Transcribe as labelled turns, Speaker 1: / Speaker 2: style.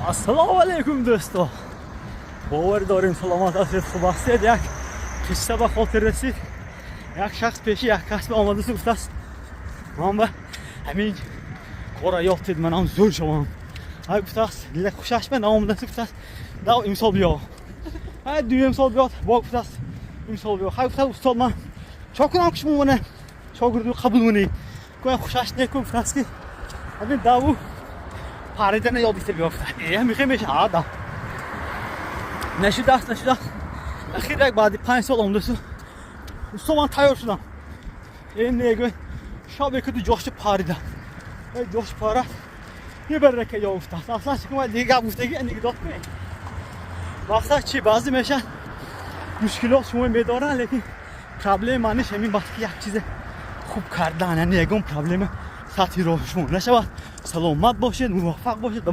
Speaker 1: Ассалому алайкум, дӯсто! Бовар дорем, саломат ҳастед, хуб ҳастед. Як қисса ба хотир расид. Як шахс пеши як кас омадасу гуфтааст: «Ман ба ҳамин кора ёд дид, манам зӯр шавам». Ай гуфтааст, хушаш ба наомадасу гуфтааст: «Дав, имсол биё». Ай дуюм сол биёд, бо гуфтааст: «Имсол биё». Хай, гуфтааст: «Устод, ман чо кунам, ки шумо мана шогирду қабул кунед?» Гӯя хушаш неку гуфтааст, ки ҳамин даву паридана ёд гирифта биё. Гуфта: «Э, мехе меша?» А да нашудааст, нашудааст. Ахир як баъди 5 сол омадасу: «Устод, ман тайёр шудам». Э, не, шабе ки ҷоши парида, э ҷош пара ебарака ё гуфтааст. Аслан шикма дига гап гуфтаги, анекдот кунед. Мақсад чи? Баъзе мешавад, мушкилот шумо медоранд, лекин проблема маъниш ҳамин вақте ки як чизе хуб кардан, яъне ягон проблема сатҳи роҳи шумо нашавад. Саломат бошед, муваффақ бошед.